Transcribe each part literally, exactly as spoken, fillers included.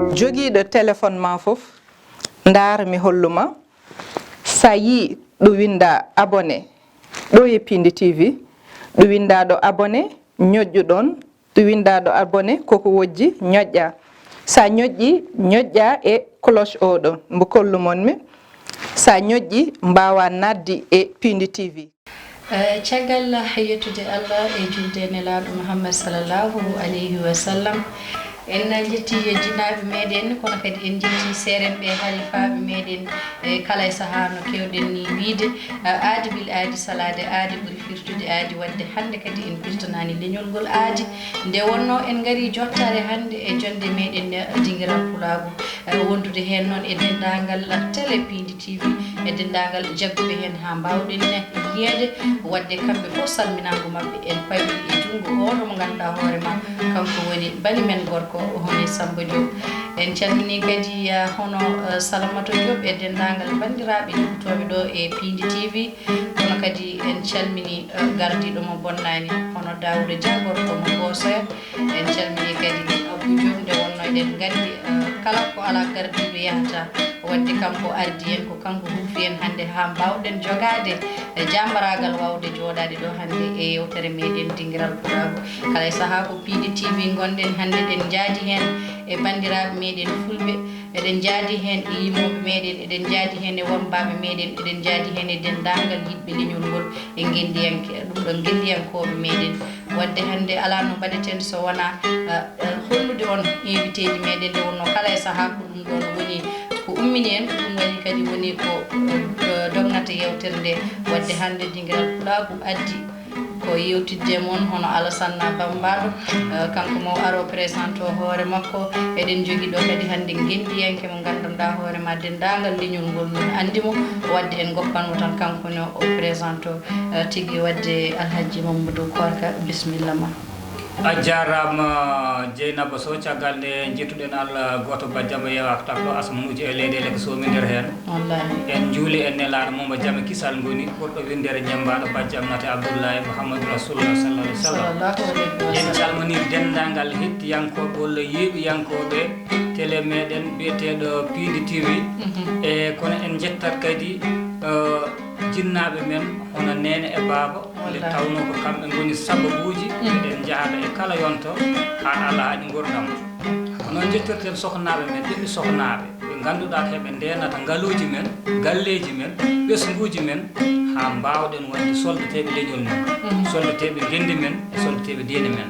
Jogiiɗo téléphone ma fof, ndaar mi hollu ma. Sa yii ɗo winnda abonné, ɗo e Pindi T V, ɗo winnda ɗo abonné, ñoƴƴu ɗoon, ɗo winnda ɗo abonné, koko wojji, ñoƴƴa. Sa ñoƴƴi, ñoƴƴa e cloche o ɗo, mbo kollu mon mi. Sa ñoƴƴi, mbaawa naddi e Pindi T V. Eh, caggal yettude Allah e julde e Nelaaɗo Muhammad sallallahu alayhi wa sallam, en njettii jinnaaɓe meɗen, kono kadi en njettii seerenɓe, halifaaɓe meɗen, e kala e sahaa no keewɗen ni wiyde, eh, aadi bil aadi salaade, aadi ɓuri firtude aadi. Waɗde hannde kadi en pirtanaani leñol ngol aadi, nde wonnoo en ngarii jottaade hannde e jonnde meɗen, eh, dingiral pulaagu, eh, wondude heen noon e denndaangal télé Pindi T V e denndaangal jagguɓe heen haa mbaawɗen yiyeede. Waɗde kamɓe fof salminaango maɓɓe en pawi e junngo oɗo mo ngannduɗaa hoore ma, kanko woni bani men gorko Hone Samba Diop. En calminii kadi, eh, hono, eh, Salamata Diop e denndaangal banndiraaɓe heɗotooɓe ɗo e Pindi T V. Kono kadi en calminii, eh, gardiiɗo mo bonnaani hono Daawuda Dia gorko mo Boosoya. En calminii kadi Abdou Diop, nde wonnoo eɗen nganndi, eh, kala ko alaa gardiiɗo yahata. Waɗde kanko ardi en, ko kanko huufi en hannde haa mbaawɗen jogaade, eh, jaambaraagal waawde jooɗaade ɗo hannde e yeewtere meɗen dingiral pulaagu. Kala e sahaa ko Pindi T V ngonɗen hannde, eɗen njaadi heen e banndiraaɓe meɗen fulɓe, eɗen njaadi heen e yimooɓe meɗen, eɗen njaadi heen e wammbaaɓe meɗen, eɗen njaadi heen e denndaangal yiɗɓe leñol ngol e ngenndiyanke, ɗum ɗo ngenndiyankooɓe meɗen. Waɗde hannde alaa no mbaɗeten so wonaa, eh, eh, hollude on invité ji meɗen nde wonnoo kala e sahaa ko ɗum ɗoon woni ko ummini en, ko ɗum waɗi kadi woni ko, eh, dognata yeewtere nde. Waɗde hannde dingiral pulaagu addi ko yeewtidde e mon hono Alassane Bambaɗo, eh, kanko mo aro présente o hoore makko. Eɗen njogii ɗo kadi hannde ngenndiyanke mo nganndanɗaa hoore ma denndaangal leñol ngol noon anndi mo. Waɗde en ngoppan mo tan kanko ne o présente o, eh, tigi. Waɗde Alhaji Mamadou Korka, bisimilla ma. A jaaraama, Jeynaba Sow. Caggal nde njettuɗen Allah gooto bajjam o yeewaaka takko, asamanuuji e leyɗeele ko soomi nder heen. Wallaahi. En njuuli e nelaaɗo mo mo jam e kisal ngoni, ɓurɗo winndere ñemmbaɗo bajjam nate Abdullahi Muhammadu Rasulullah sallallahu alaihi wasallam. Sallallahu alaihi wasallam. En calminii denndaangal hettiyankooɓe walla yeeɓiyankooɓe télé meɗen biyeteeɗo Pindi T V. Mhm. E kono en njettat kadi, eh, jinnaaɓe men hono neene e baaba, nde Wallaahi. tawnoo ko kamɓe ngoni sababuuji Mhm. eɗen njahata e kala yonto haa Allah haɗi ngurdam. Ko noon njettirten sohnaaɓe men, ɓiɓɓe sohnaaɓe, ɓe ngannduɗaa ko ɓe ndeenata ngaluuji men, galleeji men, ɓesnguuji men, haa mbaawɗen wonde soldateeɓe leñol men, Mhm. soldateeɓe ngenndi men e soldateeɓe diine men.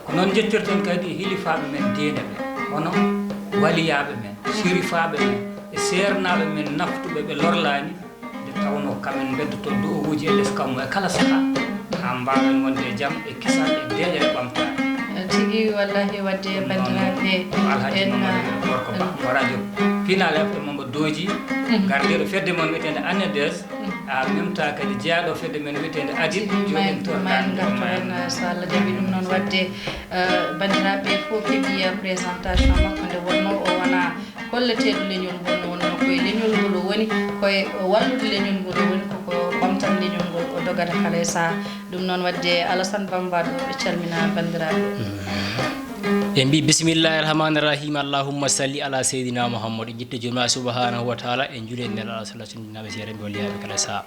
Ko noon njettirten kadi hilifaaɓe men diine ɓe, hono waliyaaɓe men, sirifaaɓe men e seernaaɓe men naftuɓe ɓe lorlaani, nde tawnoo kamen mbeddoto du'awuuji e les kammu e kala sahaa, haa mbaawen wonde e jam e kisal e deeƴere ɓamtaare. Tigi, wallahi, waɗde Ɗum noon, banndiraaɓe, ko Alhaji en, Mamadou Gorko Ba, mo radio Pinal F M mo Dooji, Mhm. gardiiɗo fedde mon wiyeteende Anedez, Mhm. en même temps kadi jeyaaɗo fedde men wiyeteende Adib, Tigi, jooɗen may-, to may Darnde ngarto Mayre. en, so Allah jaɓi ɗum noon. Waɗde, eh, banndiraaɓe fof keɓi, eh, présentation makko nde wonnoo o wonaa kolleteeɗo leñol ngol, no wonnoo ko e leñol ngol o woni, ko e wallude leñol ngol o woni, ko ko ɓamtan leñol ngol o dogata kala e sahaa. Ɗum noon, waɗde Alassane Bambaɗo, ɓe calmina banndiraaɓe. En mbi bismillahi rahmani rahim, allahumma salli ala seydina Muhammad. En njetti Joomiraaɗo subhanahu wa taala, en njuuli e Nelaaɗo sallallahu alaihi wasallam, seerenɓe walliyaaɓe kala sahaa.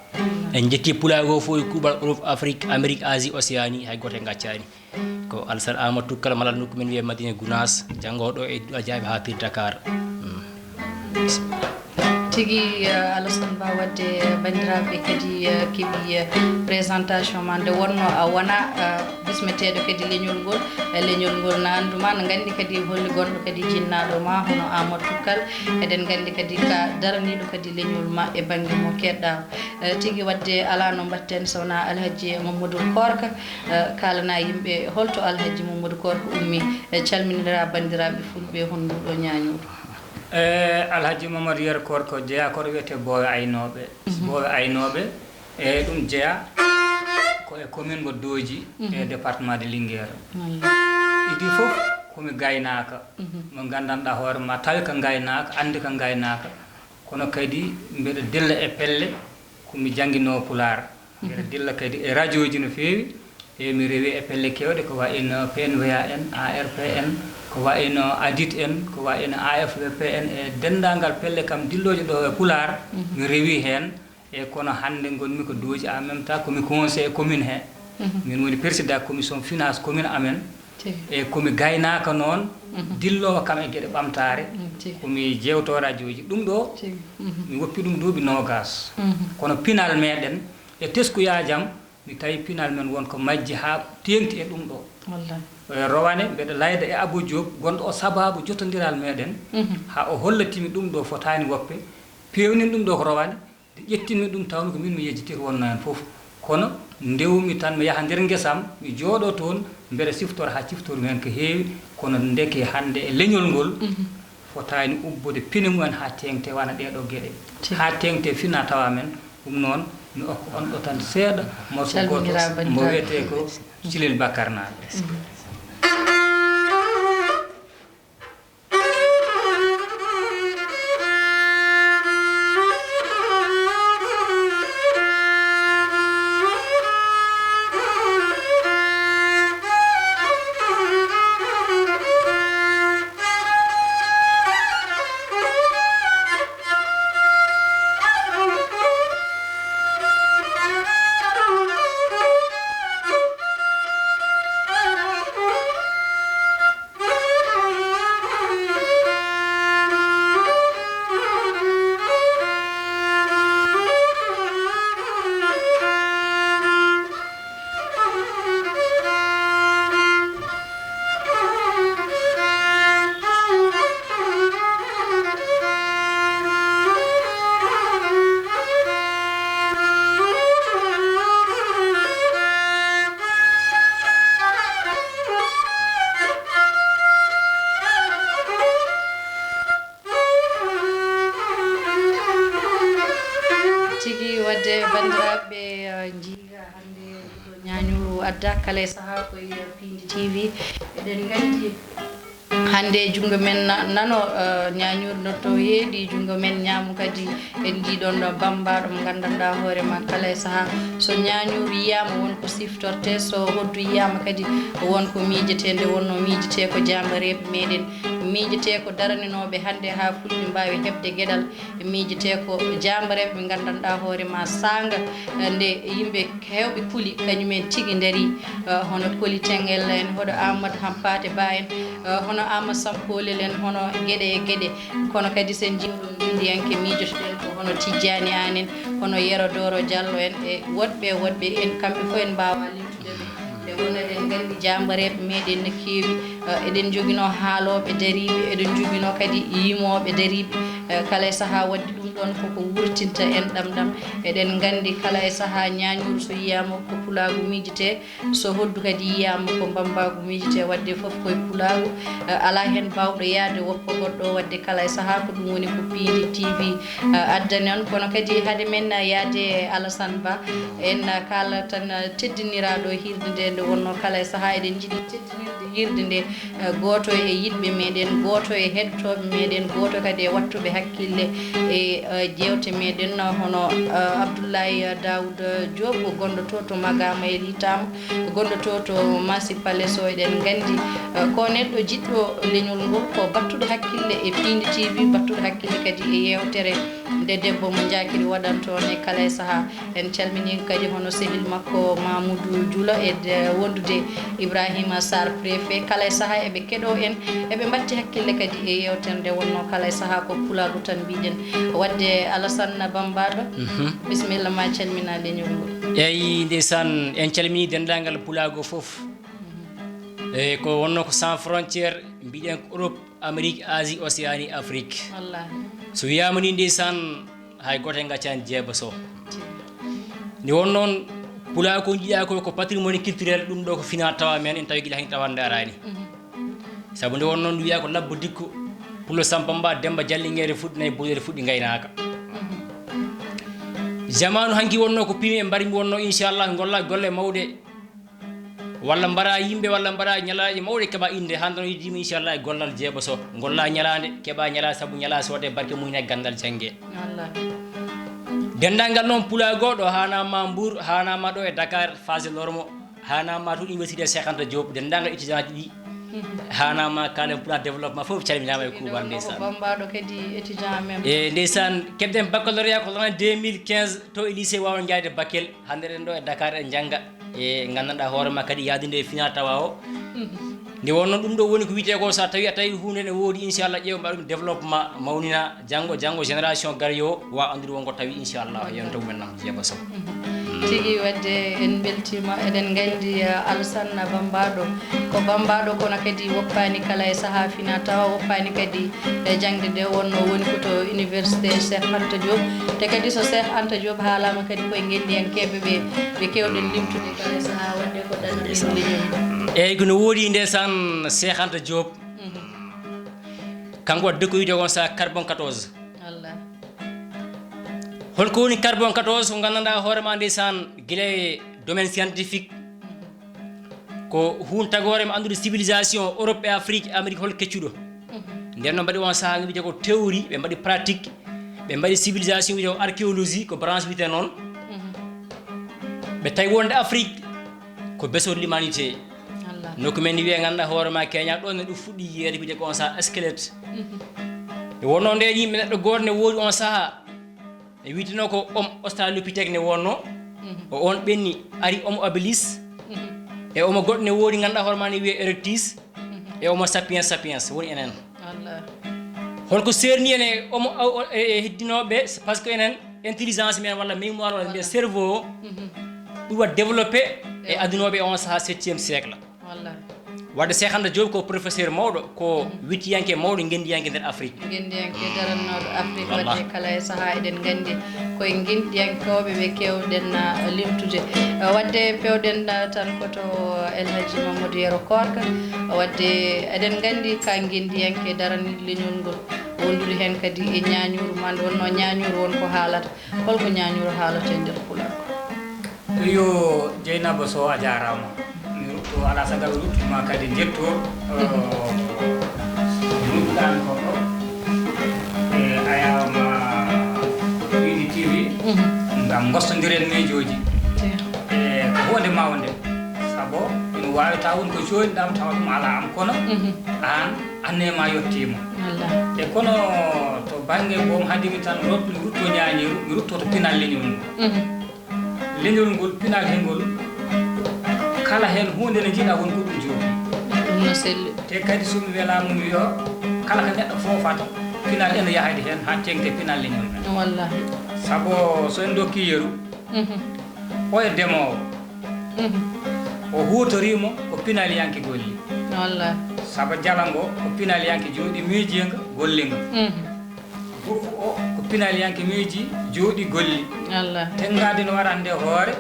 En njetti pulaagu o fof e kuuɓal Europe, Afrique, Amérique, Asie, Océanie, hay gooto en ngaccaani. Ko Alassane Amadou Tukkal malal nokku men wiyee Madina Gounass, janngo ɗo e Duɗal Jaaɓe haa Pire Dakar. Mm. Tigi, eh, Alassane Ba, waɗde banndiraaɓe kadi, eh, keɓi, eh, présentation ma nde wonnoo a wona, eh, bismeteeɗo kadi leñol ngol. Eh, leñol ngol na anndu ma, na nganndi kadi holli gonɗo kadi jinnaaɗo ma hono Amadou Tukkal. Eɗen nganndi kadi ka daraniiɗo kadi leñol ma e bannge mo keɗɗa. Eh, tigi waɗde alaa no mbaɗten so wonaa Alhaji Mamadou Korka, eh, kaalana yimɓe holto Alhaji Mamadou Korka ummi, eh, calminira banndiraaɓe fulɓe hon nduɗo ñaañuuɗo. Eh, Alhaji Mamadou Yero Korka jeyaa koɗo wiyetee Boowe Aynooɓe. Mhm. Boowe Aynooɓe, e ɗum jeyaa ko e commune mo Dooji e Mhm. département de Linguère. Wallaahi. Idii fof ko mi gaynaaka, Mhm. mo nganndanɗaa hoore ma, tawi ko ngaynaaka, anndi ko ngaynaaka. Kono kadi mbeɗa dilla e pelle ko mi jannginoo Pulaar. Mbeɗa Mhm. dilla kadi e rajooji no feewi, E mi rewi e pelle keewɗe, ko wayi no P N V A en, A R P en, ko wayi no adit en, ko wayi no A F V P en, e denndaangal pelle kam dillooje ɗo e Pulaar, mi rewi heen. E kono hannde ngonmi ko dooji en même temps, ko mi conseiller commune he. Min woni président commission finance commune amen. Tigi. E ko mi gaynaako noon, dilloowo kam e geɗe ɓamtaare. Tigi. Ko mi jeewtoo rajooji. Ɗum ɗo, tigi, mi woppi ɗum duuɓi noogaas. Kono pinal meɗen e teskuyaajam, mi tawi pinal men won ko majji haa teeŋti e ɗum ɗo. Wallahi. E Rowane, mbeɗa layda e Abou Diop, gonɗo o sabaabu jotondiral meɗen, haa o hollatimi ɗum ɗo fotaani woppe, peewnin ɗum ɗo ko Rowane, nde ƴettinmi ɗum tawmi ko min mi yejjiti ko wonno heen fof. Kono ndewmi tan mi yaha nder ngesam, mi jooɗo toon, mbeɗa siftora haa ciftormi heen ko heewi, kono ndeke hannde e leñol ngol, fotaani ubbude pine mumen haa teeŋte wano ɗee ɗoo geɗe. Tigi. Haa teeŋte fina tawa men. Ɗum noon, mi okka on ɗo tan seeɗa morso gooto. Calminiraaɓe mbo banndiraaɓe. Wiyetee ko Cilel Bakar Naar. Tigi, wadde banndiraaɓe, eh, njiiga hannde ɗo ñaañooru adda kala e sahaa ko e Piindi T V. Eɗen nganndi hannde junngo men na-, nano, eh, ñaañooru no to heedi, junngo men ñaamo kadi en njii ɗoon ɗo bammbaaɗo mo nganndanɗaa hoore ma kala e sahaa. So ñaañooru yiyaama won ko siftortee, so hoddu yiyaama kadi won ko miijetee, nde wonnoo miijetee ko jaambareeɓe meɗen. Miijetee ko daraninooɓe hannde haa fulɓe mbaawi heɓde geɗal. Miijetee ko jaambareeɓe ɓe nganndanɗaa hoore ma saanga, eh, nde yimɓe heewɓe kuli, kañum en tigi ndarii, eh, hono Koli Teŋel en, hono Amadou Hampaate Ba en, eh, hono Amadou Sampoolel en, hono geɗe e geɗe. Kono kadi so en njii oɗon ngondiyanke miijotoɗen ko hono Tijjaani Aan en, hono Yero Dooro Jallo en, e woɗɓe e woɗɓe en, kamɓe fof en mbaawaa limtude ɓe. Nde wonno eɗen nganndi jaambareeɓe meɗen no keewi, eh, eɗen njoginoo haalooɓe dariiɓe, eɗen njoginoo kadi yimooɓe dariiɓe, eh, kala e sahaa waɗde ɗum ɗoon koko wurtinta en ɗam ɗam. Eɗen nganndi kala e sahaa ñaañooru so yiyaama ko pulaagu miijete, so hoddu kadi yiyaama ko mbammbaagu miijete, waɗde fof koye pulaagu, eh, alaa heen baawɗo yahde woppa goɗɗo, waɗde kala e sahaa ko ɗum woni ko Piindi T V, eh, addani on. Kono kadi hade men yahde e Alassane Ba, en kaala tan teddiniraaɗo hiirde nde, nde wonnoo kala e sahaa eɗen njiɗi teddinirde hiirde nde, eh, gooto e yiɗɓe meɗen, gooto e heɗotooɓe meɗen, gooto kadi e wattuɓe hakkille e, eh, jeewte meɗen, hono, eh, Abdoulaye Daouda Diop, gonɗo to, to Magama e Litama, gonɗo to, to Masi Paleso. Eɗen nganndi, eh, ko neɗɗo jiɗɗo leñol ngol, ko battuɗo hakkille e Piindi T V, battuɗo hakkille kadi e yeewtere nde debbo mo njaakiri waɗantoo ne kala e sahaa. En calminii kadi hono sehil makko Mamoudou Dioula e de-, wondude Ibrahima Sarr préfet. Kala e sahaa eɓe keɗoo en, eɓe mbatti hakkille kadi e yeewtere nde wonnoo kala e sahaa ko pulaagu tan mbiɗen. Waɗde Alassane Bambaɗo, bisimilla ma calmina leñol ngol. Eyi, ndeysaan, en calminii denndaangal pulaagu fof. E ko wonnoo ko sans frontière, mbiɗen ko Europe, Amérique, Asie, Océanie, Afrique. Wallaahi. So wiyaama ni ndeysaan, hay gooto en ngaccaani Jeeba Sow. Nde won noon, pulaagu ko njiɗaa ko, ko patrimoine culturel, ɗum ɗo ko fina tawa men, en tawi gila heen tawa ndaaraani. Sabu nde won noon, wiyaa ko labbo dikko, Pullo Sampamba, Demba Jallingeere fuɗɗi nayi, Buuɗere fuɗɗi ngaynaaka. Jamaanu hanki wonnoo ko pimi e mbarmi wonnoo, inchallah, ngolla golle mawɗe. Walla mbara yimɓe, walla mbara ñalaaɗe mawɗe keɓa innde. Hannde noon yiɗiima inchallah e gollal Jeeba Sow. Ngolla ñalaande, keɓa ñalaa, sabu ñalaa soode barke mum e ganndal jannge. Wallaahi. Denndaangal noon pulaagu ɗo haanama Mbour, haanama ɗo e Dakar, Fass Lormo, Haanama to université Cheikh Anta Diop, denndaangal étudiant ji ɗi. Haanama kalen plan développement fof calminaama e kuuban ndeysaan. Bambaɗo kadi étudiant men. E ndeysaan, keɓden baccalauréat ko l'année deux mille quinze to e lycée Wawan Ndiaye de Bakel. Hannde eɗen ɗo e Dakar e jannga. E nganndanɗaa hoore ma kadi yahdunde e fina tawa o. Nde wonno ɗum ɗo woni ko wiyetee ko so a tawi a tawi huunde ne woodi inchallah ƴeew mbaɗa ɗum développement mawnina. Janngo, janngo, génération gariyo wa anndude wonko tawi, inchallah, yonto mumen nam jeeba sow. Tigi wadde en mbeltiima, eɗen nganndi, eh, Alsan Bambaɗo ko Bambaɗo, kono kadi woppaani kala e sahaa fina tawa, woppaani kadi e jaŋde nde wonno woni ko to université Cheikh Anta Diop. Te kadi so Cheikh Anta Diop haalaama kadi koye ngenndiyankeeɓe ɓe, ɓe keewɗen limtude kala e sahaa, wadde ko ɗan leñol. Eyyi, ko no woodi ndeysaan, Cheikh Anta Diop. Kanko waɗi dëkkoyde on saha carbone quatorze. Wallah. Holko woni carbone quatorze? Ko nganndanɗaa hoore ma ndeysaan, gila e domaine scientifique, ko huun tagoore mi anndude civilisation Europe e Afrique e Amérique hol keccuɗo. Nden noon mbaɗi on saha wiyetee ko théorie, ɓe mbaɗi pratique, ɓe mbaɗi civilisation wiyetee ko archéologie, ko branche wiyetee noon. Ɓe tawi wonde Afrique ko berceau de l'humanité. Wallah. Nokku men ni wiye ngannduɗaa hoore ma Kenya, ɗon ne ɗum fuɗɗi yiyeede ko wiyetee ko on saha squelette. E wonno nde yimɓe neɗɗo gooto ne woodi on saha. E wiyeteno ko homme australopithèque ne wonno. O on ɓenni ari homme habilis. E homme goɗɗo ne woodi ngannduɗaa hoore ma ne wiye erectus. E homo sapiens sapiens woni enen. Wallah. Holko serni en e homo, o, o, e, e heddinooɓe, parce que enen intelligence men walla mémoire walla mbiyen cerveau o, ɗum waɗi développé e adunooɓe e on saha septième siècle. Wallah. Wadde Cheikh Anta Diop ko professeur mawɗo, ko wittiyanke mawɗo, ngenndiyanke nder Afrique. Ngenndiyanke darannooɗo Afrique. Wallah. Wadde kala e saha eɗen nganndi koye ngenndiyankooɓe ɓe keewɗen, ah, limtude. Ah, wadde pewɗen, ah, tan ko to El Hadji Mamadou Yero Korka. Wadde eɗen nganndi ka ngenndiyanke daraniiɗo leñol ngol, wondude heen kadi e ñaañooru, ma nde wonno ñaañooru won ko haalata. Holko ñaañooru haalata e nder Pulaar? Iyo, Jeynaba Sow, a jaaraama. Mi rutto, alaa sagal mi ruttude ma kadi njettoor, eh, nodduɗaa mi ko ɗo. E, a yaama Wiidi T V, ngam ngostondiren miijooji. E, ko huunde mawnde. Sabo, ina waawi taw won ko jooɗiɗaa mi tawa ɗum alaa am, kono aan, annee ma yettiima. Wallah. E kono to bannge boom, haade mi tan rot-, mi rutto ñaañiiru, mi rutto to pinal leñol ngol. Leñol ngol, pinal he ngol, kala heen huunde nde njiɗaa won ko ɗum jooɗi. Ɗum no selli. Te kadi so mi welaama mi wiyo, kala ko neɗɗo foofata, pinal ene yahadi heen haa teŋti pinal leñol men. Wallahi. Sabo so en ndokki yeru, o e demoowo, o huutoriima ko pinal yanke golli. Wallahi. Sabo jala ngo ko pinal yanke jooɗi miijiinga gollinga. Goppu o ko pinal yanke miiji jooɗi golli. Allah. Tenngaade no waɗande hoore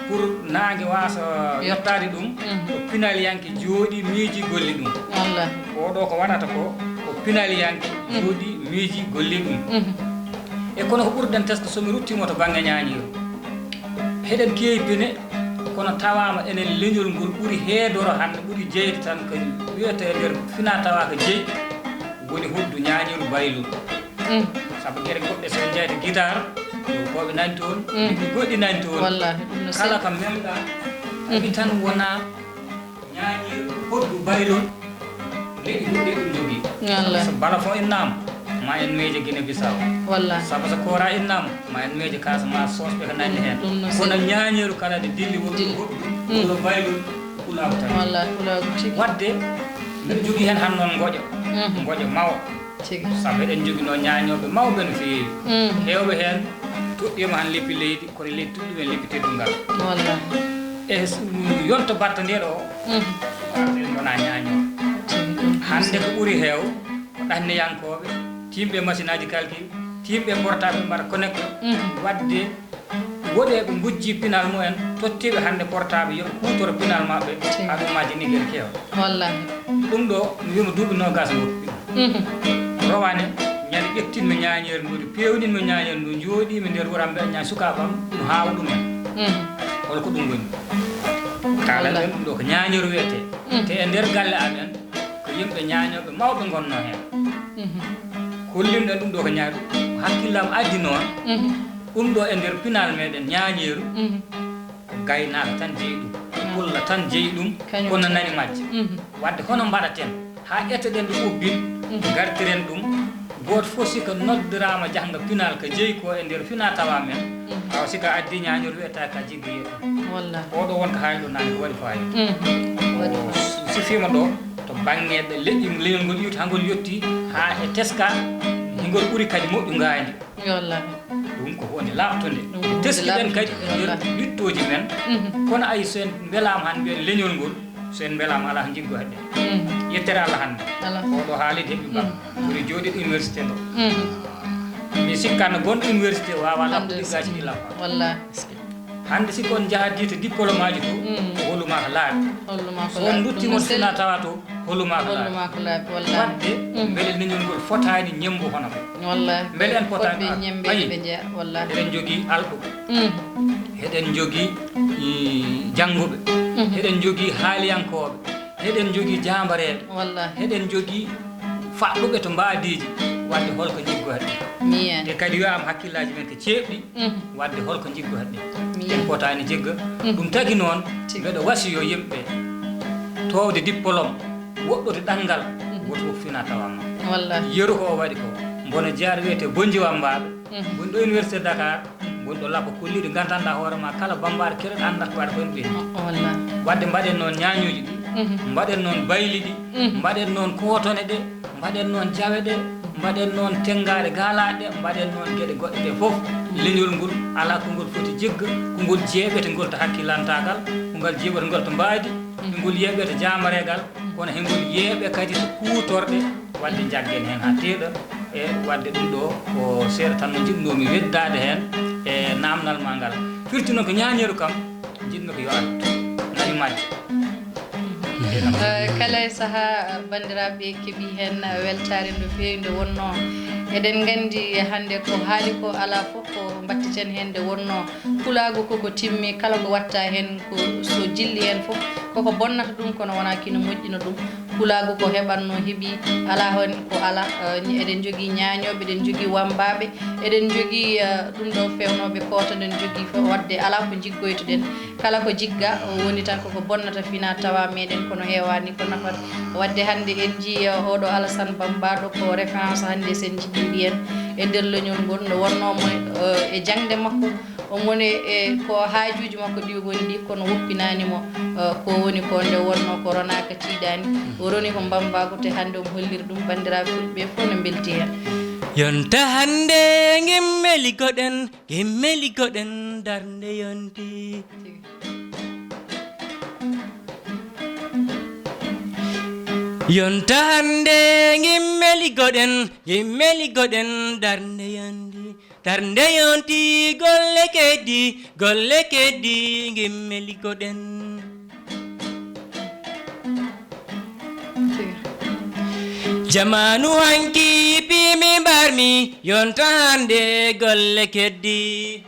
pour naange waasa yottaade ɗum. Ko pinal yanke jooɗi miiji golli ɗum. Allah. Oɗo ko waɗata ko, ko pinal yanke jooɗi miiji golli ɗum. E kono ko ɓurɗen tesko so mi ruttiima to bannge ñaañiiru. Heɗen keewi pine, kono tawaama enen leñol ngol ɓuri heedoro hannde, ɓuri jeyde tan ko wiyetee nder fina tawa ko jeyi, woni hoddu ñaañiiru baylol. Sabu gere goɗɗe so en njeyde guitare, ko ɓe nani toon, goɗɗi nani toon. Wallahi, ɗum no kala selli. Ko memɗa, tawi tan wona ñaañiiru hoddu baylol, leƴƴi goɗɗi ɗum jogii. Wallah. So balafon innaama, ma en miijo Guinée Bissau. Wallah. Sabo so kora innaama, ma en miijo Casamance, sosɓe ko nanndi heen. Ɗum no selli. Kono ñaañiiru kala nde dilli woni hoddu, wuro baylol, kulaagu tan. Wallah, kulaagu tigi. Wadde, mbiɗa jogii heen han noon ngoƴo. Ngoƴo mawo. Tigi. Sabu eɗen njoginoo ñaañooɓe mawɓe no feewi. Heewɓe heen toɗɗiima han leppi leydi, kono leydi tuɗɗumen leppi teddungal. Wallahi. E s-, yonto batta nde ɗo, eɗen ngona ñaañooɓe. Tigi. Hannde ko ɓuri heew, ko ɗanniyankooɓe, tiimɓe machine aji calcul, tiimɓe portable mbaɗa connecté, waɗde woɗeeɓe ngujji pinal mumen, tottiiɓe hannde portable, yo ɓe kuutoro pinal maɓɓe, tigi, haa ɗum majji Niger keewa. Wallahi. Ɗum ɗo, mi wiima duuɓi noogas ngoppi. Rowane, ñande ƴettinmi ñaañeeri ndu, peewninmi ñaañeeri ndu, njooɗiimi nder wuro am, mbeɗa ñaaña sukaaɓe am, ɗum haawa ɗumen. Hol ko ɗum woni? Kaalan ɓen ɗum ɗo ko ñaañeeri wiyetee. Te e nder galle amen, ko yimɓe ñaañooɓe mawɓe ngonnoo heen. Hollimɗen ɗum ɗo ko ñaañeeri, ko hakkille am addi noon. Ɗum ɗo e nder pinal meɗen ñaañeeru, ko gaynaako tan jeyi ɗum. Alla tan jeyi ɗum, kono nani majje. Wadde hono mbaɗaten haa etoɗen ɗum ubbin, ngartiren ɗum. Gooto fof si ko noddoraama jahnga pinal ko jeyi ko e nder fina tawa men, awa si ko addi ñaañor wiyata ka jiggoye ɗum. Wallahi. Oɗo won ko haali ɗo nani ko waɗi fayida. Waɗi fayida. Si fiima ɗo to bannge leƴƴi leñol ngol iwti haa ngol yetti haa e teska, hingol ɓuri kadi moƴƴu ngaandi. Wallahi. Ɗum ko huunde laaɓtunde. Ɗum ko huunde teskiɗen kadi laaɓtunde, e nder wallahi. Wittooji men. Kono ay so en mbelaama han mbiyen leñol ngol, so en mbelaama alaa ko njiggo hedde. Yettere Allah hannde. Alaa. Oɗo haalide heɓi bam. Ɓuri jooɗiɗo université ɗo. Mi sikkanno gonɗo université waawa lappude gaaci ɗi lappa. Wallahi. Hannde si kon njahadii to diplôme aji to, ko hollumaa ko laaɓi. Hollumaa ko laaɓi. So on ndutti mon sila tawa to, hollumaa ko laaɓi. Hollumaa ko laaɓi, wallahi. Wadde, mbele leñol ngol fotaani ñemmbo hono ɓe. Wallahi. Mbele en potaani fotɓe ñemmbeede ɓe njeya, wallahi. Eɗen njogii alɗuɓe. Eɗen njogii, i, jannguɓe. Eɗen njogii haaliyankooɓe. Eɗen njogii jaambareeɓe. Wallahi. Eɗen njogii faɗɗuɓe to mbaadiiji. Wadde holko njiggoyata? Miyen. E kadi wiyaama hakkillaaji men ko ceeɓɗi. Wadde holko njiggoyata? Miyen. En potaani jigga. Ɗum tagi noon, mbeɗo wasiyo yimɓe toowde diplôme, woɗɗude ɗanngal, woto fof fina tawa ma. Wallahi. Yeru ko o waɗi ko. Mbono jeyaɗo wiyetee Bonji Wammbaaɓe. Woni ɗo Université Dakar. Gonɗo lappo kolliiɗo, nganndanɗaa hoore ma, kala bammbaaɗo keɗoɗo anndat ko waɗa ko en ɓenni. Wallahi. Wadde mbaɗen noon ñaañooji ɗi, mbaɗen noon bayli ɗi, mbaɗen noon kootone ɗe, mbaɗen noon jawe ɗe, mbaɗen noon tenngaaɗe gaalaaɗe ɗe, mbaɗen noon geɗe goɗɗe ɗe fof. Leñol ngol alaa ko ngol foti jigga, ko ngol jeeɓete ngol to hakkilantaagal, ko ngal jeeɓata ngol to mbaadi, ko ngol yeeɓete jaamareegal, kono hengol yeeɓe kadi to kuutorɗe, wadde njaggen heen haa teeɗa. E wadde ɗum ɗo ko seeɗa tan no njiɗnoomi weddaade heen e naamnal ma ngal. Firti noon ko ñaañeeru kam njiɗmi ko yo artu. Nani majje. Eh, kala e sahaa, banndiraaɓe keɓi heen weltaare no feewi nde wonnoo. Eɗen nganndi hannde ko haali ko alaa fof ko mbattiten heen nde wonnoo. Pulaagu koko timmi, kala ko watta heen ko so jilli heen fof koko bonnata ɗum, kono wonaa kino moƴƴina ɗum. Pulaagu ko heɓatno heɓi, alaa heen ko alaa. Eh, eɗen njogii ñaañooɓe, eɗen njogii wammbaaɓe, eɗen njogii, eh, ɗum ɗo feewnooɓe koota, eɗen njogii fof, wadde alaa ko njiggoytoɗen. Kala ko jigga, o woni tan koko bonnata fina tawa meɗen, kono heewaani ko nafata. Wadde hannde en njii, eh, oɗo Alassane Bamba ɗo ko référence hannde, sen njiɗi mbiyen e nder leñol ngol, nde wonnoo mo, eh, e jaŋde makko, o moni e ko haajuuji makko ɗi woni ɗi, kono woppinaani mo, eh, ko woni ko nde wonnoo ko ronaaka tiiɗaani. O roni ko mbammbaagu, te hannde omo holliri ɗum, banndiraaɓe fulɓe fof no mbelti heen. Yonta hannde ngimmeli goɗen, ngimmeli goɗen darnde yonti. Yonta hannde ngimmeli goɗen, ngimmeli goɗen darnde yonti. Darnde yonti golle keddi, golle keddi ngimmeli goɗen. Jamaanu hanki piimi mbarmi, yonta hannde golle keddi.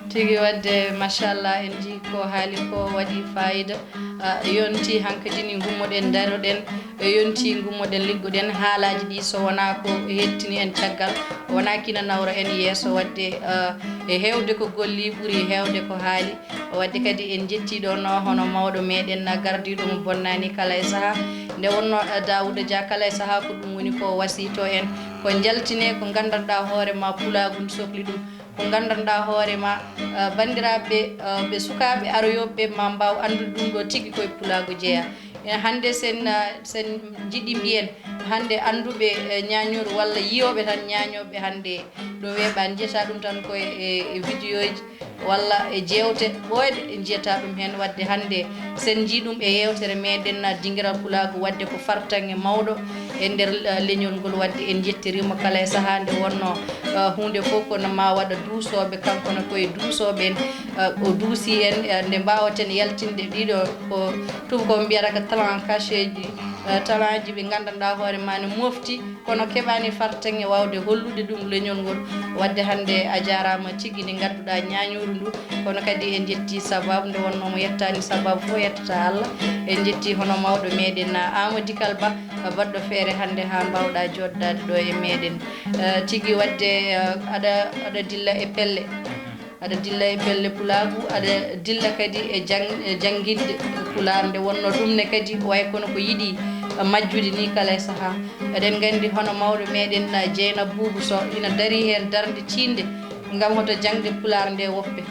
Tigi wadde, machallah, en njii ko haali ko waɗi fayida. Ah, yonti hankadi ni ngummoɗen, daroɗen, e yonti ngummoɗen, liggoɗen haalaaji ɗi, so wonaa ko hettini en caggal, wonaa kina nawra en yeeso. Wadde, ah, e heewde ko golli ɓuri heewde ko haali. Wadde kadi en njettii ɗo no hono mawɗo meɗen gardiiɗo mo bonnaani kala e sahaa. Nde wonnoo, ah, Daawuda Dia, kala e sahaa ko ɗum woni ko wasiito en, ko njaltine ko nganndanɗaa hoore ma pulaagu no sokli ɗum. Ko nganndanɗaa hoore ma, ah, banndiraaɓe, ah, ɓe sukaaɓe aroyooɓe ɓe ma mbaaw anndude ɗum ɗo tigi koye pulaagu jeyaa. Eh, hannde sen, ah, sen njiɗi mbiyen, hannde annduɓe, eh, ñaañooru walla yiyooɓe tan ñaañooɓe hannde ɗo weeɓaani, njiyata ɗum tan koye e, e vidéo ji walla e jeewte ɓooyɗe njiyata ɗum heen. Wadde hannde sen njii ɗum e yeewtere meɗen, ah, dingiral pulaagu, wadde ko fartaŋŋe mawɗo e nder, ah, leñol ngol. Wadde en njettirii mo kala e sahaa nde wonnoo, ah, huunde fof kono ma waɗa duusooɓe, kanko ne koye duusooɓe en, ah, o duusi en, ah, nde mbaawaten yaltinde ɗiɗo ko tuubakooɓe mbiyata ko talent caché ji, ah, talent ji ɓe nganndanɗaa hoore ma ne mofti, kono keɓaani fartaŋŋe waawde hollude ɗum leñol ngol. Wadde hannde a jaaraama tigi nde ngadduɗaa ñaañooru ndu, kono kadi en njettii sabaabu nde wonnoo mo yettaani sabaabu fof yettata Allah. En njettii hono mawɗo meɗen, ah, Amadou Kalba, ah, baɗɗo feere hannde haa mbaawɗaa jooɗdaade ɗo e meɗen. Ah, tigi wadde, ah, aɗa, aɗa dilla e pelle. Aɗa dilla e pelle pulaagu, aɗa dilla kadi e jang-, e jannginde pulaar, nde wonnoo ɗum ne kadi way kono ko yiɗi majjude ni kala e sahaa. Eɗen nganndi hono mawɗo meɗen, ah, Jeynaba Buubu Soh ina darii heen darnde tiiɗnde ngam hoto jaŋde pulaar nde woppe.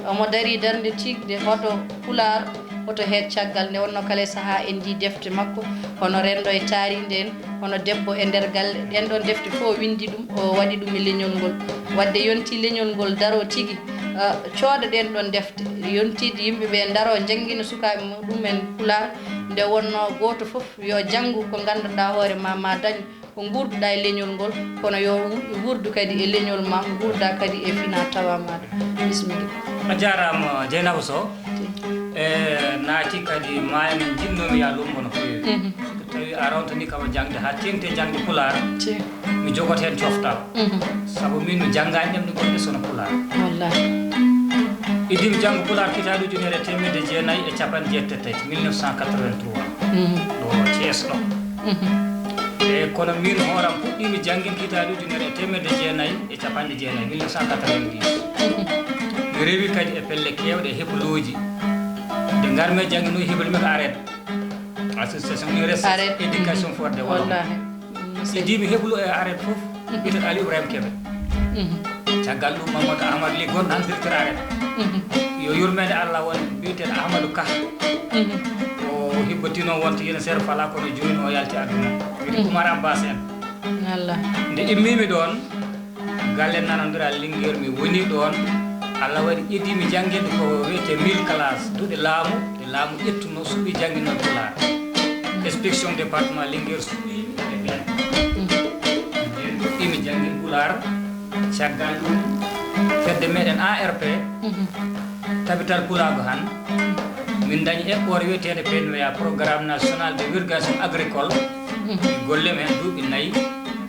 Omo darii darnde tiiɗnde hoto pulaar, hoto heed caggal. Nde wonnoo kala e sahaa en njii defte makko, hono Renndo e Taariindi en, hono Debbo e nder galle. Ɗeen ɗoon defte fof o winndi ɗum, o waɗi ɗum e leñol ngol. Waɗde yontii leñol ngol daroo tigi, ah, cooda ɗeen ɗoon defte, yontiiɗe yimɓe ɓe ndaroo njanngina sukaaɓe mumen pulaar, nde wonnoo gooto fof yo janngu ko nganndanɗaa hoore ma, ma dañ ko nguurduɗaa e leñol ngol, kono yo wu-, wuurdu kadi e leñol ma, nguurda kadi e fina tawa maɗa. Bisimilla. A jaaraama, Jeynaba Soh. Tigi. E naati kadi maaya mo njiɗnoomi ya lumbo no feewi. Mhm. So ko tawi a rawtani kam jaŋde haa teeŋti e jaŋde pulaar, tigi, mi jogoto heen coftal. Mhm. Sabu min mi janngaani ɗemɗe goɗɗe so no pulaar. Wallaahi. Idiimi janngo pulaar kitaaɗe ujunere e teemedde jeenayi e capanɗe jeetati e tati, mille neuf cent quatre-vingt-trois. Mhm. Ɗo Thiès ɗo. Mhm. E kono min hooram puɗɗiimi jannginde hitaande ujunere e teemedde jeenayi e capanɗe jeenayi, mille neuf cent quatre-vingt-dix. Mhm. Mi rewi kadi e pelle keewɗe e hebluuji. Nde ngarmi e jannginde hebluuji mi ko ARED, Association Université, ARED, Éducation, mhm, for the Wolof. Wallaahi. Mm, no selli. Idiimi heblu e ARED fof, mhm, biyeteeɗo Ali Ibrahima Kebe. Mhm. Caggal ɗum Mamadou Amadou Ly gonɗo hannde directeur ARED. Mhm. Yo yurmeende Allah won biyeteeɗo Ahmadou Ka. Mhm. O hibbotiinoo wonta yen seeɗa falaa kono jooni o yalti aduna. Wiyetee, mhm, Oumar Abbas en. Wallaahi. Nde immiimi ɗoon, galle nanondiral Linguère mi woni ɗoon. Allah waɗi idiimi jannginde ko wiyetee mille classes, duɗe laamu, ɗe laamu ƴettunoo, suɓii jannginol pulaar. Inspection département Linguère suɓii mi e ɓeen. Mhm. Nden puɗɗiimi jannginde pulaar. Caggal ɗum, fedde meɗen A R P, mhm, Tabital Pulaagu han, min dañi eɓɓoore wiyeteende P N V A, Programme National de Vulgarisation Agricole. Mhm. Golle mi heen duuɓi nayi,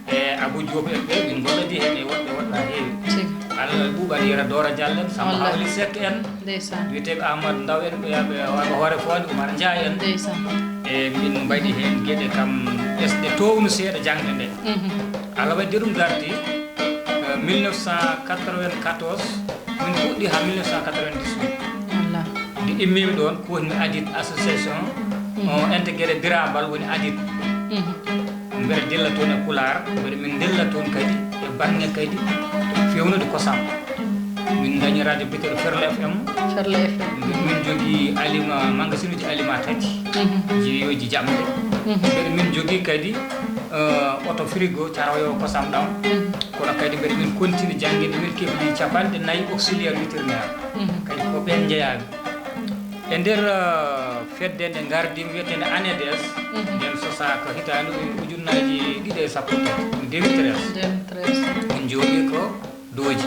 e Abou Diop en ɓe, min ngollodii heen e woɗɓe woɗɓe haa heewi. Tigi. Allah ɓuuɓani Yero Dooro Diallo en, Samba, wallaahi, Hawli Seck en, ndeysaan, wiyeteeɓe Ahmad Ndaw en, ɓe, ɓe, ɓe Hoore Fooyde, Oumar Ndiaye en. Ndeysaan. E min mbaɗi heen geɗe kam ɓesɗe toownu seeɗa jaŋde nde. Mhm. Allah waɗi ɗum darti, eh, mille neuf cent quatre-vingt-quatorze, min puɗɗi haa mille neuf cent quatre-vingt-dix-huit. Wallaahi. Nde immiimi ɗoon, ko woni mi ADID, association, mhm, o intégré Birabal woni ADID. Mhm. Mbeɗa dilla toon e Pulaar, mbeɗa min dilla toon kadi e baŋŋe kadi feewnude kosam. Min dañi radio biyeteeɗo Ferlo F M. Ferlo F M. Min, min jogii alima, magasinuuji alima tati, mhm, jeeyooji jaɓde. Mhm. Mbeɗa min jogii kadi, eh, oto frigo caroyo kosam ɗam. Mhm. Kono kadi mbeɗa min continue jannginde, min keɓi capanɗe nayi auxiliaire vétérinaire. Mhm. Kadi ko ɓeen njeyaami. E nder, eh, fedde nde ngardiimi wiyeteende ANEDES, mhm, nden sosaaka hitaande ujunnaaji ɗiɗi e sappo e tati, deux mille treize. Deux mille treize. Min njooɗii ko Dooji.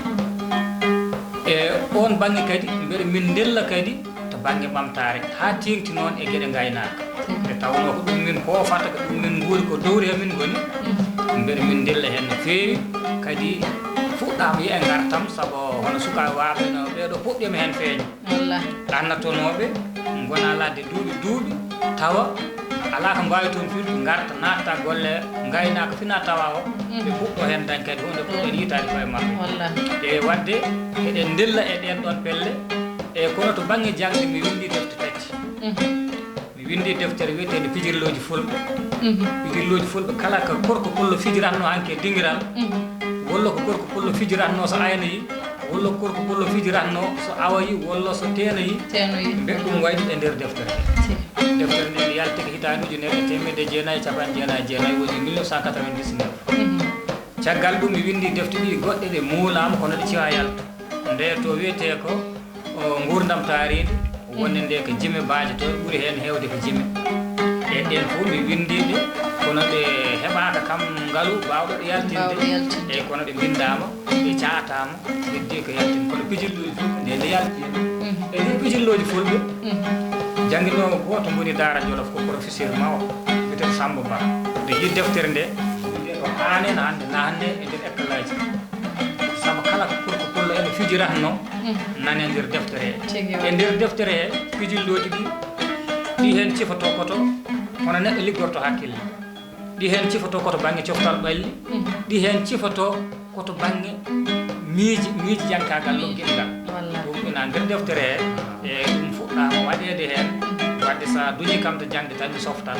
E oon baŋnge kadi, mbeɗa min ndella kadi to baŋnge ɓamtaare, haa teeŋti noon e geɗe ngaynaaka. Nde tawnoo ko ɗum min koofata, ko ɗum min nguuri, ko dowri he min ngoni. Mbeɗa min ndella heen no feewi, kadi fuɗɗaama yiya e ngartam, sabu hono sukaaɓe waawɓe no ɓee ɗoo puɗɗiima heen feeñde. Wallaahi. Ɗannatonooɓe ngona ladde duuɓi, duuɓi, tawa alaa ko mbaawi toon firde, ngarta, naatta golle ngaynaaka fina tawa o, mhm, ɓe puɗɗo heen dañ kadi huunde puɗɗen yitaade koye maɓɓe. Wallaahi. E waɗde, eɗen ndella e ɗeen ɗoon pelle, e kono to baŋnge jaŋde mi winndi defte tati. Mhm. Mi winndi deftere wiyeteende Pijirlooji Fulɓe. Mhm. Pijirlooji Fulɓe kala ko gorko pullo fijiratnoo hanki e dingiral, mhm, walla ko gorko pullo fijiratnoo so aynoyi, walla gorko pullo fijiratnoo so awoyi, walla so teenoyi. Teenoyi. Mbeɗa ɗum waylude e nder deftere. Si. Deftere nde nde yalti ko hitaande ujunere e teemedde jeenayi e capanɗe jeenayi e jeenayi, woni mille neuf cent quatre-vingt-dix-neuf. Mhm. Caggal ɗum mi winndi defte ɗiɗi goɗɗe ɗe muulaama kono ɗe ciwaa yaltu. Nde to wiyetee ko o nguurndam taariindi, wonde nde ko jime baajo to, ɓuri heen heewde ko jime. E ɗeen fof mi winndii ɗe, kono ɗe heɓaaka kam ngalu baawɗo ɗe yaltinde. Baawɗo yaltinde. Eyi, kono ɗe mbinndaama, ɗe caataama, heddii ko yaltinde. Kono pijirlooji fof nde nde yalti. Mhm. E nder pijirlooji fulɓe, mhm, jannginoowo gooto ngoni Daara Jolof, ko professeur mawɗo, biyeteeɗo Sammba Ba. Nde yi deftere nde, wiyetee ko Aanen hannde, naatnee e nder école aji. Sabu kala ko gorko pullo ene fijiratnoo, mhm, nani e nder deftere he. Tigi waay. E nder deftere he, pijirlooji ɗi, ɗi heen cifotoo koto hono neɗɗo liggorto hakkille. Ɗi heen cifotoo koto baŋnge coftal ɓalli. Mhm. Ɗi heen cifotoo koto baŋnge Miiji, miiji jankaagal ɗo giɗngal. Wallaahi. Ɗum ina nder deftere he, e ɗum fuɗɗaama waɗeede heen. Waɗde so a duñii kam to jaŋde tan mi softan.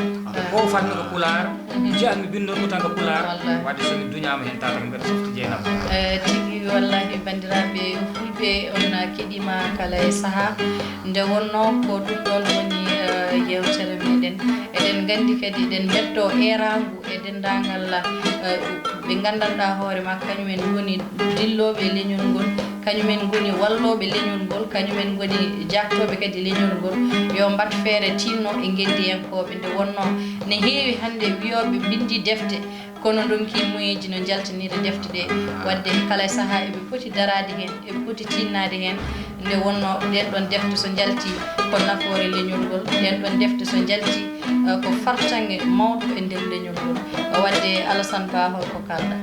Ko fatmi ko Pulaar, njiyan mi binndon mo tan ko Pulaar. Wallaahi. Waɗde so mi duñaama heen tawata ko mbeɗa softi Jeynaba. Eh, tigi, wallaahi, banndiraaɓe fulɓe, on keɗiima kala e sahaa. Nde wonnoo ko ɗum ɗoon woni, eh, yeewtere meɗen. Eɗen nganndi kadi eɗen mbettoo eeraangu e denndaangal, eh, ɓe nganndanɗaa hoore maa, kañum en ngoni dillooɓe leñol ngol, kañum en ngoni wallooɓe leñol ngol, kañum en ngoni jaaktooɓe kadi leñol ngol. Yo mbaɗ feere tinno e ngenndiyankooɓe. Nde wonnoo ne heewi hannde wiyooɓe mbinndi defte, kono ndonkii moyeeji no njaltinira defte ɗe. Waɗde kala e sahaa eɓe poti daraade heen, eɓe poti tinnaade heen. Nde wonnoo ɗeen ɗoon defte so njaltii ko nafoore leñol ngol, ɗeen ɗoon defte so njaltii, eh, ko fartaŋŋe mawɗo e nder leñol ngol. Waɗde Alassane Ba, hol ko kaalɗaa?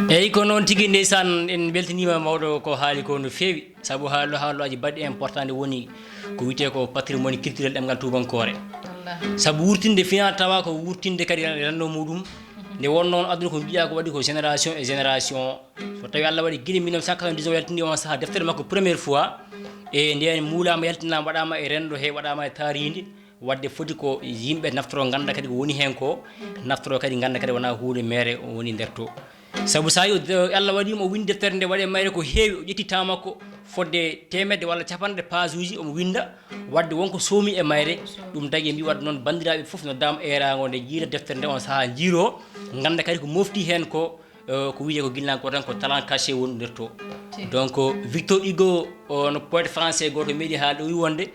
Eyi, ko noon tigi, ndeysaan, en mbeltaniima mawɗo ko haali ko no feewi, sabu haalo, haalaaji baɗɗi important nde woni ko wiyetee ko patrimoine culturel ɗemngal tuubankoore. Wallaahi. Sabu wuurtinde finaa tawaa ko wuurtinde kadi renndo muɗum. Nde wonnoo noon aduna ko mbiyaa ko waɗi ko génération e génération. So tawii Allah waɗi gila mille neuf cent quatre-vingt-dix-neuf yaltini on sahaa deftere makko première fois, e ndeen muulaama, yaltinaama, waɗaama e renndo he, waɗaama e taariindi, waɗde foti ko yimɓe naftoro, ngannda kadi ko woni heen ko, naftoro kadi, ngannda kadi wonaa huunde meere woni nder to. Sabu so a yii o, Allah waɗi mo o winndi deftere nde, waɗi e mayre ko heewi, o ƴetti temps makko fodde teemedde walla capanɗe paajuuji, omo winnda, waɗde won ko soomi e mayre, ɗum tagi mbi waɗde noon banndiraaɓe fof noddaama eeraango nde njiira deftere nde on sahaa njiiroo, ngannda kadi ko mofti heen ko, eh, ko wiyee ko ginnaankooto tan ko talent caché woni nder to. Tigi. Donc, Victor Hugo, o, no poète français gooto meeɗi haalde, o wi wonde,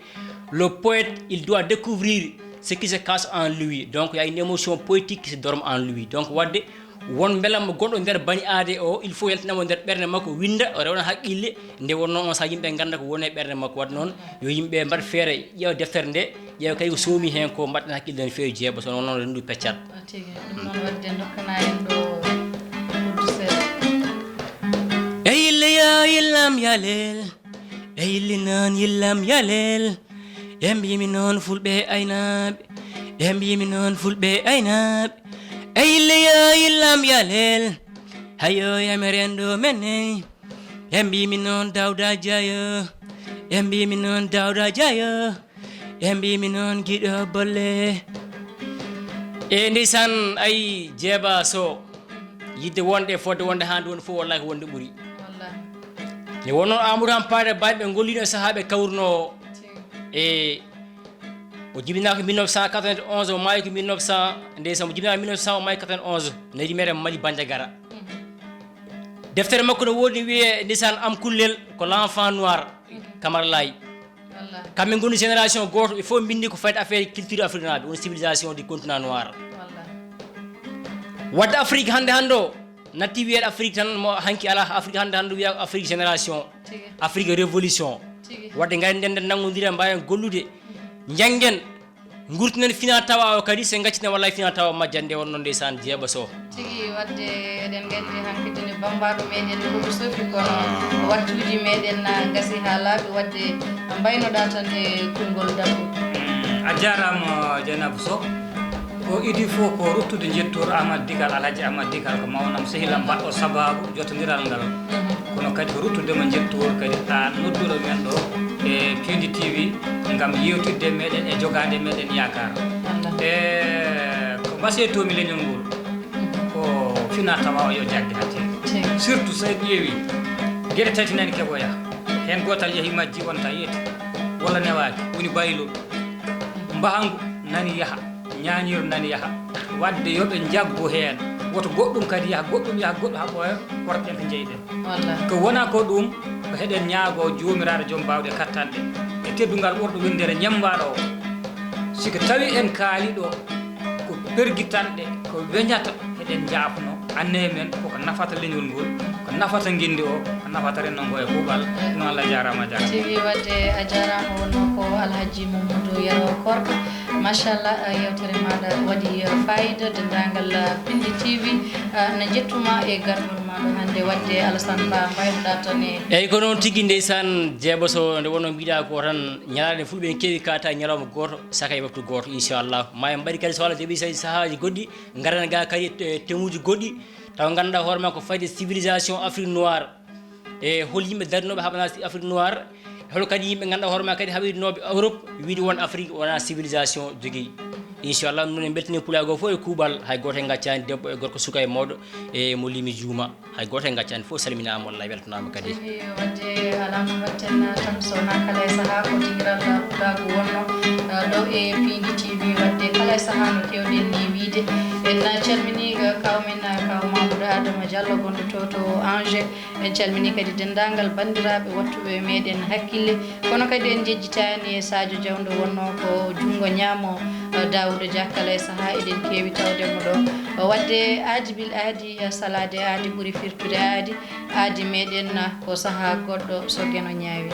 le poète, il doit découvrir ce qui se cache en lui. Donc, il y a une émotion poétique qui se dorme en lui. Donc, waɗde won mbelamma gonɗo nder bani aadee o, il faut yaltinamo nder ɓernde makko, winnda, o rewna haqqille, nde wonnoo on sahaa yimɓe ngannda ko woni e ɓernde makko. Waɗde noon, yo yimɓe mbaɗ feere, ƴeewa deftere nde, ƴeewa kadi ko soomi heen ko, mbaɗɗen hakkille no feewi jeeɓa, so wonaa renndo peccat. Tigi, ɗum noon waɗde ndokkana en ɗo ɓurdu seeɗa. E yille yaa yillam yalel, e yille noon yillam yalel, ɓe mbiimi noon fulɓe aynaaɓe, ɓe mbiimi noon fulɓe aynaaɓe, e yille yaa yillam yalel, hayo yame renndo men ney, ɓe mbiimi noon Dawda Jayo, ɓe mbiimi noon Dawda Jayo. Ɓe mbiimi noon giɗo bolle. E ndeysaan, ay jeeba so yidde wonde e fodde wonde haa nde woni fof, wallaahi ko wonde ɓuri. Wallaahi. Nde wonnoo Amadou Hampâté Bâ ɓe ngolliino e sahaa ɓe kawrunoo. Tigi. E o jibinaa ko mille neuf cent quatre-vingt-onze, o maayi ko mille neuf cent, ndeysaan, o jibinaa ko mille neuf cent, o maayi quatre-vingt-onze, naydi mere Mali Bandiagara. Mhm. Deftere makko no woodi wiyee ndeysaan Am Kullel, ko L'Enfant Noir, Camara Laye. Wallaahi. Kamɓe ngoni génération gooto, ɓe fof mbinndi ko fayti affaire culture africaine, woni civilisation du continent noir. Wallaahi. Waɗde Afrique hannde hannde o, natti wiyeede Afrique tan, mo hanki alaa, Afrique hannde hannde wiyaa Afrique génération, tigi, Afrique révolution. Tigi. Waɗde ngayden nden nanngondira, mbaawen gollude, njanngen, ngurtinen finaa tawaa o kadi, so ngaccina wallaahi finaa tawaa majjan nde wonnoo ndeysaan jeeba so. Tigi, waɗde eɗen nganndi hankadi ne bammbaaɗo meɗen ko sofi, kono wattuuji meɗen na ngasi haa laaɓi, waɗde mbaynoɗaa tan e konngol dabbo. A jaaraama, Jeynaba Soh. Ko idii fof ko ruttude njettoor Ahmad Digal, Alhaji Ahmad Digal, ko mawnam, sehilam, baɗɗo sabaabu jotondiral ngal. Mhm. Kono kadi ko ruttude mo njettoor kadi aan nodduɗo men ɗo e Pindi T V ngam yeewtidde meɗen e jogaade meɗen yaakaar. Wallaahi. E ko mbasiyotoo-mi leñol ngol, ko finaa tawaa o yo jagge haa teeŋti. Tigi. Surtout so en ƴeewi geɗe tati nani keɓoya. Heen gootal yahii majji wonta yeeti walla newaaki, woni baylol. Mbahangu nani yaha, ñaañiiru nani yaha. Waɗde yo ɓe njaggu heen. Woto goɗɗum kadi yaha, goɗɗum yaha, goɗɗum haa ɓooya, korɗen ko njeyɗen. Wallaahi. Ko wonaa ko ɗum, ko heɗen ñaagoo Joomiraaɗo Joom Baawɗe e Kattanɗe, e teddungal ɓurɗo winndere ñemmbaaɗo o. Si ko tawi en kaali ɗo, ko pergitanɗe, ko weñata, heɗen njaafno, annee men koko nafata leñol ngol, ko nafata ngenndi o, ko nafata renndo ngo e kuuɓal. Ɗum Allah jaaraama, a jaaraama. Tigi, waɗde a jaaraama, wonnoo ko Alhaji Mamadou Yero Korka. Machallah, yeewtere maaɗa waɗi faayida, denndaangal Pindi T V na njettu ma e gargol ma. Hannde waɗde Alassane Ba mbaynoɗaa tan e eyyi ko noon tigi ndeysaan. Jeeba Sow, nde wonno mbiɗa ko tan ñalaande fulɓe en keewi kaata ñalawma gooto saka e waktu gooto inchallah ma en mbaɗi kadi so Allah jaɓi sa sahaaji goɗɗi ngaren ga kadi e temuji goɗɗi taw ngannduɗaa hoore ma ko fayde civilisation Afrique noire. E hol yimɓe darinooɓe haɓana Afrique noire? Hol kadi yimɓe ngannduɗaa hoore ma kadi haɓirnooɓe Europe wiide won Afrique wona civilisation jogii? Inchallah noon en mbeltini pulaagu o fof e kuuɓal, hay gooto en ngaccaani debbo e gorko, suka e mawɗo, e mo limi juuma, hay gooto en ngaccaani fof salminaama wallay weltanaama kadi. Ehe, wadde alaa no mbaɗten tan so wonaa kala e sahaa ko dingiral pulaagu wonno ɗo e Piindi T V. Wadde kala e sahaa no kewɗen ni wiide, en calminii kaw men kaw Mamoudou Adama Diallo gonɗo to to Angers. En calminii kadi denndaangal banndiraaɓe wattuɓe meɗen hakkille. Kono kadi en njejjitaani e Sadio Diawdo wonno ko junngo ñaamo Daouda Dia. Kala e sahaa eɗen keewi tawde mo ɗo. Wadde aadi bil aadi salaade aadi ɓuri firtude aadi. Aadi meɗen ko sahaa goɗɗo so geno ñaawi.